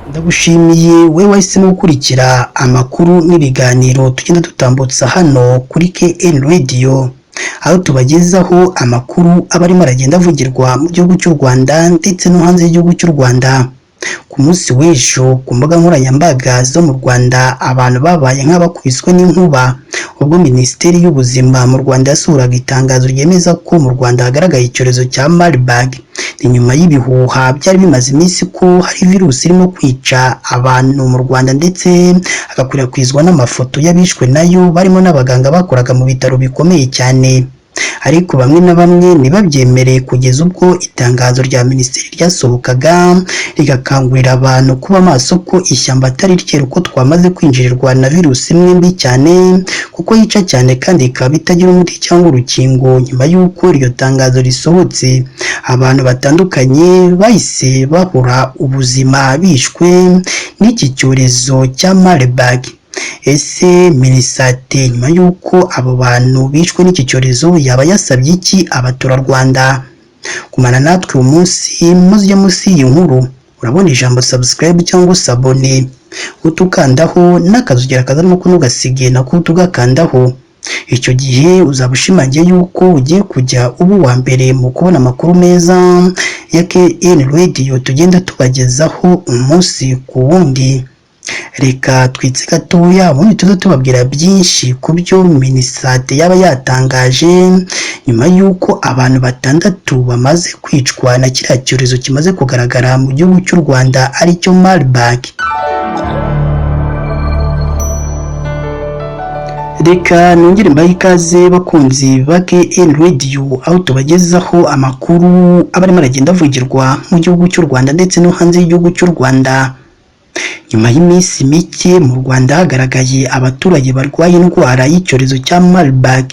Ndagushimiye we wahisemo gukurikira amakuru n'ibiganiro tugenda dutambutsa hano kuri KN Radio, aho tubagezaho amakuru aba arimo aragenda avugirwa mu gihugu cy'u Rwanda ndetse no hanze y'igihugu cy'u Rwanda. Ku munsi w'ejo, ku mbuga nkoranyambaga zo mu Rwanda, abantu babaye nk'abakubiswe n'inkuba ubwo Minisiteri y'Ubuzima mu Rwanda yasohoraga itangazo ryemeza ko mu Rwanda hagaragaye icyorezo cya Marburg. Ni nyuma y'ibihuha byari bimaze iminsi ko hari virusi irimo kwica abantu mu Rwanda, ndetse hagakwirakwizwa n'amafoto y'abishwe nayo, barimo n'abaganga bakoraga mu bitaro bikomeye cyane, ariko bamwe na bamwe ntibabyemere kugeza ubwo itangazo rya minisiteri ryasohokaga rigakangurira abantu kuba maso ko ishyamba atari ryeru, ko twamaze kwinjirirwa na virusi imwe mbi cyane kuko yica cyane kandi ikaba itagira umuti cyangwa urukingo. Nyuma y'uko iryo tangazo risohotse, abantu batandukanye bahise babura ubuzima bishwe n'iki cyorezo cya Marburg. Ese Minisante, nyuma y'uko abo bantu bishwe n'iki cyorezo, yaba yasabye iki abaturarwanda? Kumana natwe uyu munsi, muzijya munsi y'iyi nkuru urabona ijambo subscribe cyangwa s'abonner, utukandaho n'akazugera kazamo ko ntugasige nako tugakandaho. Icyo gihe uzaba ushimangiye yuko ugiye kujya uba uwa mbere mu kubona amakuru meza ya KN Radio tugenda tubagezaho umunsi ku wundi. Reka twitse gatoya, ubundi tuze tubabwira byinshi ku byo Minisante yaba yatangaje nyuma y'uko abantu batandatu bamaze kwicwa na kiriya cyorezo kimaze kugaragara mu gihugu cy'u Rwanda, aricyo Marburg. Reka nongere mbahe ikaze, bakunzi ba KN Radio, aho tubagezaho amakuru aba arimo aragenda avugirwa mu gihugu cy'u Rwanda ndetse no hanze y'igihugu cy'u Rwanda. Nyuma y'iminsi mike mu Rwanda hagaragaye abaturage barwaye indwara y'icyorezo cya Marburg,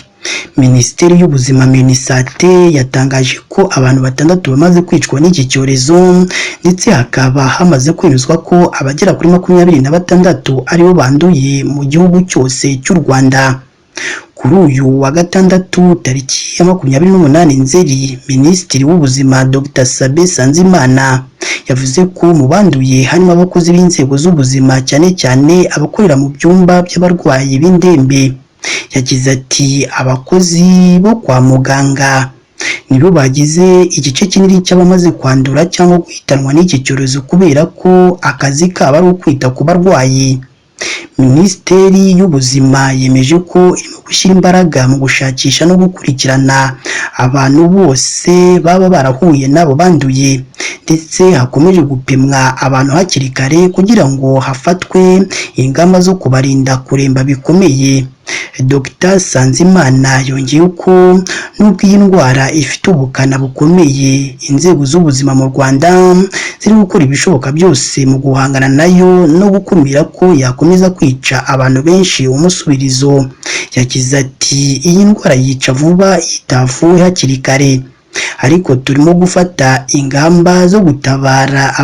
Minisiteri y'Ubuzima, Minisante, yatangaje ko abantu batandatu bamaze kwicwa n'iki cyorezo, ndetse hakaba hamaze kwemezwa ko abagera kuri 26 aribo banduye mu gihugu cyose cy'u Rwanda. Kuri uyu wa gatandatu, tariki ya 28 Nzeri, Minisitiri w'Ubuzima Dr Sabin Nsanzimana yavuze ko mu banduye harimo abakozi b'inzego z'ubuzima, cyane cyane abakorera mu byumba by'abarwayi b'indembe. Yagize ati: "Abakozi bo kwa muganga nibo bagize igice kinini cy'abamaze kwandura cyangwa guhitanwa n'iki cyorezo, kubera ko akazi kabo ari ukwita ku barwayi." Minisiteri y'Ubuzima yemeje ko irimo gushyira imbaraga mu gushakisha no gukurikirana abantu bose baba barahuye n'abo banduye, ndetse hakomeje gupimwa abantu hakiri kare kugira ngo hafatwe ingamba zo kubarinda kuremba bikomeye. Dr Sanzimana yongeye ko nubwo iyi ndwara ifite ubukana bukomeye, inzego z'ubuzima mu Rwanda ziri gukora ibishoboka byose mu guhangana nayo no gukumira ko yakomeza kwica abantu benshi umusubirizo. Yagize ati: "Iyi ndwara yica vuba itavuwe hakiri kare, ariko turimo gufata ingamba zo gutabara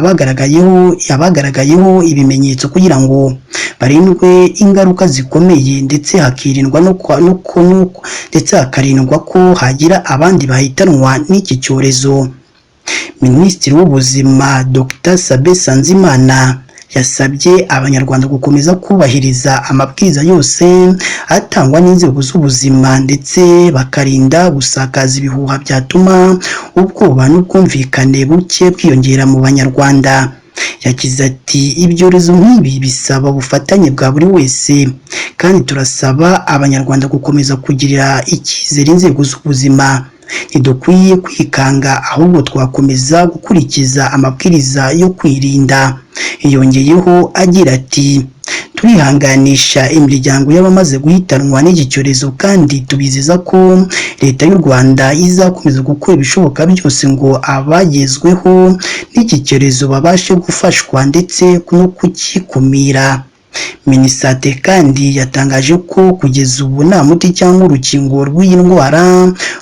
abagaragayeho ibimenyetso kugira ngo barindwe ingaruka zikomeye, ndetse hakirindwa no no, ndetse hakarindwa ko hagira abandi bahitanwa n'iki cyorezo." Minisitiri w'Ubuzima Dr Sabin Nsanzimana yasabye Abanyarwanda gukomeza kubahiriza amabwiriza yose atangwa n'inzego z'ubuzima, ndetse bakarinda gusakaza ibihuha byatuma ubwoba n'ubwumvikane buke bwiyongera mu Banyarwanda. Yagize ati: "Ibyorezo nk'ibi bisaba ubufatanye bwa buri wese, kandi turasaba Abanyarwanda gukomeza kugirira icyizere inzego z'ubuzima. Ntidukwiye kwikanga, ahubwo twakomeza gukurikiza amabwiriza yo kwirinda." Yongeyeho agira ati: "Turihanganisha imiryango y'abamaze guhitanwa n'iki cyorezo, kandi tubizeza ko Leta y'u Rwanda izakomeza gukora ibishoboka byose ngo abagezweho n'iki cyorezo babashe gufashwa ndetse no kukikumira." Minisante kandi yatangaje ko kugeza ubu nta muti cyangwa urukingo rw'iyi ndwara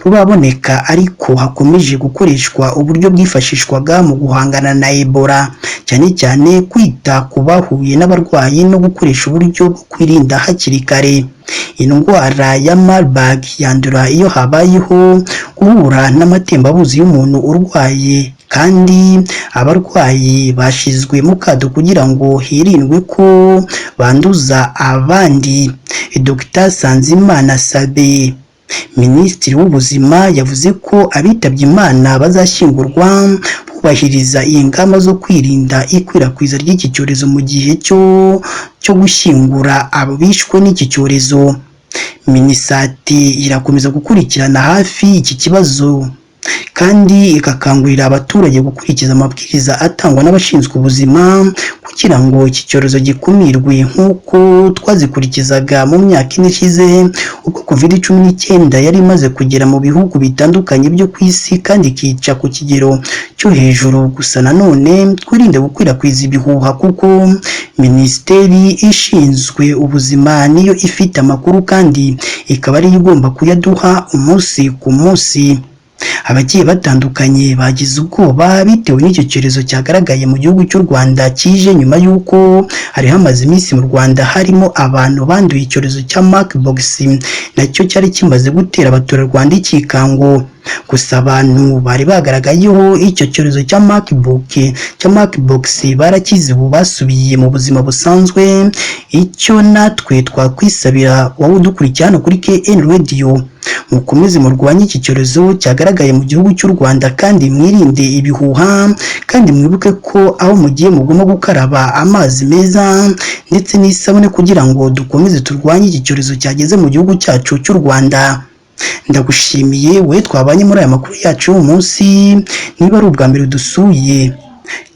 ruraboneka, ariko hakomeje gukoreshwa uburyo bwifashishwaga mu guhangana na Ebola, cyane cyane kwita ku bahuye n'abarwayi no gukoresha uburyo bwo kwirinda hakiri kare. Indwara ya Marburg yandura iyo habayeho guhura n'amatembabuzi y'umuntu urwaye. Kandi abarwayi bashyizwe mu kato kugira ngo hirindwe ko banduza abandi. Dr Nsanzimana Sabe, Minisitiri w'Ubuzima, yavuze ko abitabye Imana bazashyingurwa bubahiriza iyi ngamba zo kwirinda ikwirakwiza ry'iki cyorezo mu gihe cyo gushyingura abo bishwe n'iki cyorezo. Minisante irakomeza gukurikirana hafi iki kibazo kandi igakangurira abaturage gukurikiza amabwiriza atangwa n'abashinzwe ubuzima kugira ngo iki cyorezo gikumirwe, nk'uko twazikurikizaga mu myaka 4 ishize ubwo COVID-19 yari imaze kugera mu bihugu bitandukanye byo ku isi kandi ikica ku kigero cyo hejuru. Gusa nanone twirinde gukwirakwiza ibihuha, kuko Minisiteri ishinzwe ubuzima niyo ifite amakuru kandi ikaba ariyo igomba kuyaduha umunsi ku munsi. Abagiye batandukanye bagize ubwoba bitewe n'icyo cyorezo cyagaragaye mu gihugu cy'u Rwanda, kije nyuma y'uko hari hamaze iminsi mu Rwanda harimo abantu banduye icyorezo cya Monkeypox, nacyo cyari kimaze gutera abaturarwanda ikikango. Gusa abantu bari bagaragayeho icyo cyorezo cya Monkeypox barakize, ubu basubiye mu buzima busanzwe. Icyo natwe twakwisabira wowe udukurikiye hano kuri KN Radio, mukomeze murwanye iki cyorezo cyagaragaye mu gihugu cy'u Rwanda, kandi mwirinde ibihuha, kandi mwibuke ko aho mugiye mugomba gukaraba amazi meza ndetse n'isabune kugira ngo dukomeze turwanye iki cyorezo cyageze mu gihugu cyacu cy'u Rwanda. Ndagushimiye we twabanye muri aya makuru yacu y'uyu munsi. Niba ari ubwa mbere dusuye,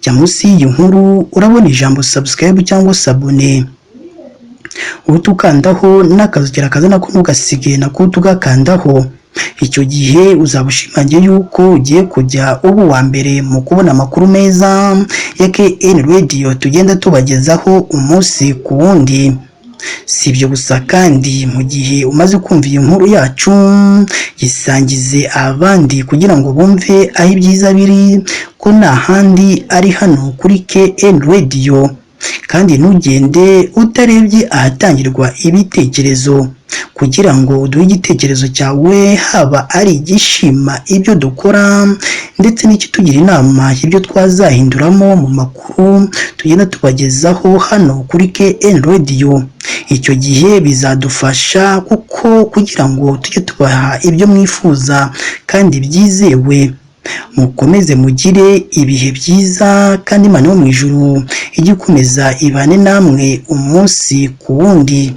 jya munsi y'iyi nkuru urabona ijambo subscribe cyangwa s'abonner, uhita ukandaho, n'akazogera kaza nako ntugasige, nako tugakandaho. Icyo gihe uzaba ushimangiye yuko ugiye kujya uba uwa mbere mu kubona amakuru meza ya KN Radio tugenda tubagezaho umunsi ku wundi. Si ibyo gusa kandi, mu gihe umaze kumva iyi nkuru yacu, yisangize abandi kugira ngo bumve aho ibyiza biri, ko nta handi ari hano kuri KN Radio. Kandi ntugende utarebye ahatangirwa ibitekerezo kugira ngo uduhe igitekerezo cyawe, haba ari igishima ibyo dukora ndetse n'ikitugira inama y'ibyo twazahinduramo mu makuru tugenda tubagezaho hano kuri KN Radio. Icyo gihe bizadufasha kuko kugira ngo tujye tubaha ibyo mwifuza kandi byizewe. Mukomeze mugire ibihe byiza, kandi Imana yo mu ijuru ijye ikomeza ibane namwe umunsi ku wundi.